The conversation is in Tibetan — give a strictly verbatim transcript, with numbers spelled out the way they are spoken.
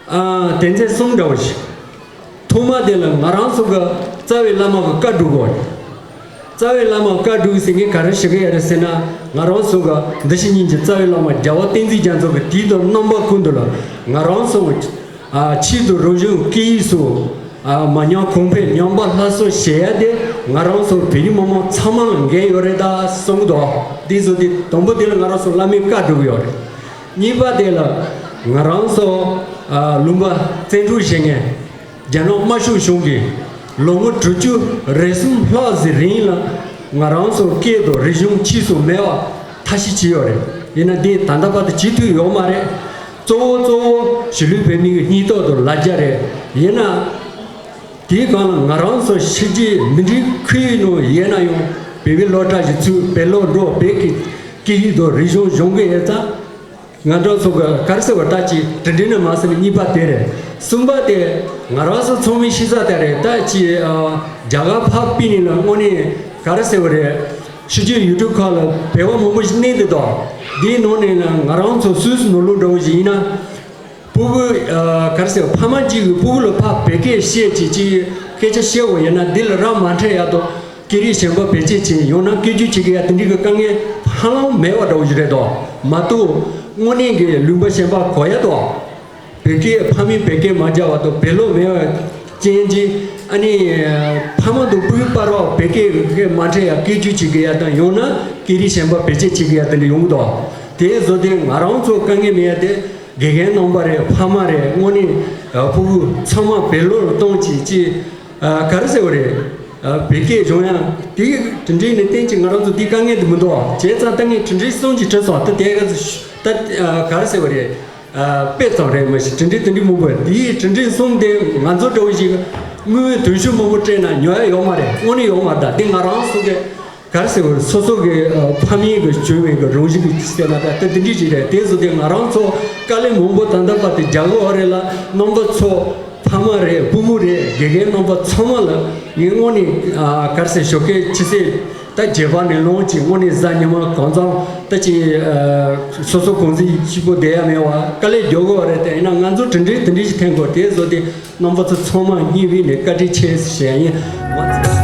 ཨ། དོན་ཚན་གསུམ་འདྲ་བོ་ཞིག་ཐོག་མ་དེ་ལ་ང་རང་ཚོ་གི་རྩ་བའི་བླ་མ་གི་བཀའ་སྒྲུབ་དགོས་རེད། རྩ་བའི་བླ་མ་བཀའ་སྒྲུབ་ཟེར་མཁན་ག་རེ་ཞིག་ཡོད་རེད་ཟེར་ན། ང་རང་ཚོ་གི་འདི་ཕྱི་གཉིས་ཀྱི་རྩ་བའི་བླ་མ་རྒྱལ་བ་བསྟན་འཛིན་རྒྱ་མཚོ་གི་དུས་དང་རྣམ་པ་ཀུན་ཏུ་ལ་ང་རང་ཚོ་གི་ཆེད་དུ་རིག་གཞུང་སྐད་ཡིག་སོགས་མ་ཉམས་གོང་འཕེལ་ཉམས་པ་སླར་གསོ་བྱེད་ཡ་དེ་ང་རང་ཚོ་བོད་རིགས་མི་མང་ཚང་མ་ལ་འགན་ཡོད་རེད་ད་གསུང་གི་འདུག་དེ་ཚོ་དེ་དང་པོ་དེ་ལ་ང་རང་ཚོ་བླ་མའི་བཀའ་སྒྲུབ་ཡོད་རེད། གཉིས་པ་དེ་ལ་ང་རང་ཚོ་ལུང་པ་བཙན་འཕྲོག་བྱེད་མཁན། རྒྱ་ནག་དམར་ཤོག་གཞུང་གིས་ལོ་ངོ་དྲུག་ཅུ་རེ་གསུམ་ལྷག་ཟིན་རིང་ལ་ང་རང་ཚོ་སྐད་དང་རིག་གཞུང་ཕྱིས་སུ་མེད་པ་ཐབས་ཤེས་བྱས་ཡོད་རེད། ཡིན་ན་འདི་ད་ལྟ་བར་དུ་བྱེད་ཐུབ་ཡོད་མ་རེད། གཙོ་བོ་གཙོ་བོ་གཞིས་ལུས་བོད་མི་གི་སྙིང་སྟོབས་དང་ལ་རྒྱ་རེད། ཡིན་ན་དེའི་སྒང་ལ་ང་རང་ཚོ་ཕྱི་རྒྱལ་མི་འགྲིག་ཁུལ་ནང་ཡིན་ན་ཡང་བོད་པའི་སློབ་གྲྭ་ཞིག་ཚུགས། བོད་སློབ་འགྲོ། བོད་ཀྱི་སྐད་ཡིག་དང་རིག་གཞུང་སྦྱོང་གི་ཡོད་ཙང་། ང་ཚོ་གི་ག་རེ་ཟེར་བ་ད་ཅིག་དྲིན་དྲན་ནི་མ་ཟེར་ནི་གཉིས་པ་དེ་རེད། གསུམ་པ་དེ་ང་རང་ཚོ་ཚང་མས་ཤེས་ས་དེ་རེད། ད་ཅིག་ཨ། རྒྱ་གར་ཕར་ཕུད་ནས་ལ་དངོས་གནས་ག་རེ་ཟེར་བ་རེད། ཕྱི་རྒྱལ་ཡུལ་གྲུ་ཁག་ལ་བོད་པ་མང་པོ་ཞིག་གནས་འདི་དང་། འདིའི་ནང་ནས་ལ་ང་རང་ཚོ་སུད་སི་ནང་ལོགས་འདྲ་བོ་ཞིག་ཡིན་ན། སྤུ་གུ་ཨ། ག་རེ་ཟེར། ཕ་མ་གཅིག་གིས་སྤུ་གུ་ལ་ཕར་བོད་སྐད་བཤད་ཅིག་ཅིག་ སྐད་ཆ་བཤད་དགོས་ཡིན་ན་འདི་ལ་རང་མ་འཕྲད་ཡག་ཏུ་སྐད་རིགས་གཞན་པ་བེད་སྤྱོད་བྱས་ཡང་ན་སྐད་སྒྱུར་བྱེད་དགོས་ཡག་དེ་འདྲའི་གི་དཀའ་ངལ་ཧ་ལམ་མེད་པ་འདྲ་བོ་ཞིག་རེད་དོ། མ་གཏོགས་དངོས་གནས་ཀྱི་ལུང་པ་གཞན་པ་གོ་ཡག་དོ། བོད་སྐད་ཕ་མས་བོད་སྐད་མ་སྦྱར་བ་དང་བོད་ལོག་མེད་པ་ཅན་གྱི་ཨ་ནི་ཕ་མ་དང་སྤུ་གུ་བར་བ་བོད་སྐད་མ་འཕྲད་ཡག་སྐད་སྒྱུར་བྱེད་དགོས་ཡག་དང་ཡང་ན་སྐད་རིགས་གཞན་པ་བེད་སྤྱོད་བྱེད་དགོས་ཡག་དེ་འདྲ་ཡོང་གི་འདུག་དེ་བཟོ་དུས་ང་རང་ཚོ་དཀའ་ངལ་མེད་ཡག་དེ་དགེ་རྒན་རྣམ་པ་རེད། ཕ་མ་རེད། དངོས་གནས་ཕྲུ་གུ་ཚང་མ་བོད་ལོག་གཏོང་བྱེད་ཅིག་ག་རེ་ཟེར་བ་རེད། བོད་སྐད་སྦྱོང་ཡག་དེ་གྲུབ་འབྲས་ནས་བསྟན་ཅིག་ང་རང་ཚོ་དེ་དཀའ་ངལ་དེ་མི་འདུག་བྱས་ཙང་ད་ངས་གྲུབ་འབྲས་གསུམ་ཅིག་བྲིས་སོང་། ད་དེ་ག་ད་ག་རེ་ཟེར་བ་རེད། དཔེ་ཙམ་རེད་མ་གཞི་གྲུབ་འབྲས་དེ་འདྲའི་མང་པོ་ཡོད། དེའི་གྲུབ་འབྲས་གསུམ་དེ་ང་ཚོ་འདྲ་བོ་ཞིག་དངུལ་དུང་ཕྱུར་མང་པོ་སྤྲད་ན་ཉོ་ཡག་ཡོད་མ་རེད། དངོས་གནས་ཡོད་མ་རེད། ད་དེ་ང་རང་ཚོ་གི་ག་རེ་ཟེར་བ་རེད། སོ་སོ་གི་ཕ་མེས་གི་བྱུང་བའི་གི་རང་བཞིན་གི་ཟེར་ན་ད་ལྟ་འདི་འདྲའི་ཞིག་རེད། དེ་བཟོ་དེ་ང་རང་ཚོ་དཀའ་ལས་མང་པོ་ད་ལྟ་བར་དུ་རྒྱག་གི་ཡོད་རེད་ལ། རྣམ་པ་ཚོ་ཕ་མ་རེད། སྤུ་གུ་རེད། དགེ་རྒན་རྣམ་པ་ཚང་མ་ལ་ངས་དངོས་གནས་ག་རེ་ཟེར་ཞོགས་ཀས་ཕྱི་སེ། ད་རྗེས་དཔག་ནས་ལོངས་ཀྱི་དངོས་གནས་གཟའ་ཉི་མ་གང་ཚང་ད་ཅི་སོ་སོ་གང་ཟིག་གཅིག་པོ་བསྡད་ཡ་མེད་པ་དཀའ་ལས་རྒྱག་དགོས་པ་རེད། དེ་ཡིན་ན་ང་ཚོ་གྲུབ་འབྲས་དེ་འདྲ་ཞིག་ཐོན་དགོས། དེ་བཟོ་དེ་རྣམ་པ་ཚོ་ཚང་མ་སྙིང་དབུས་ནས་བཀའ་དྲིན་ཆེ་ཞུ་ཡ་ཡིན།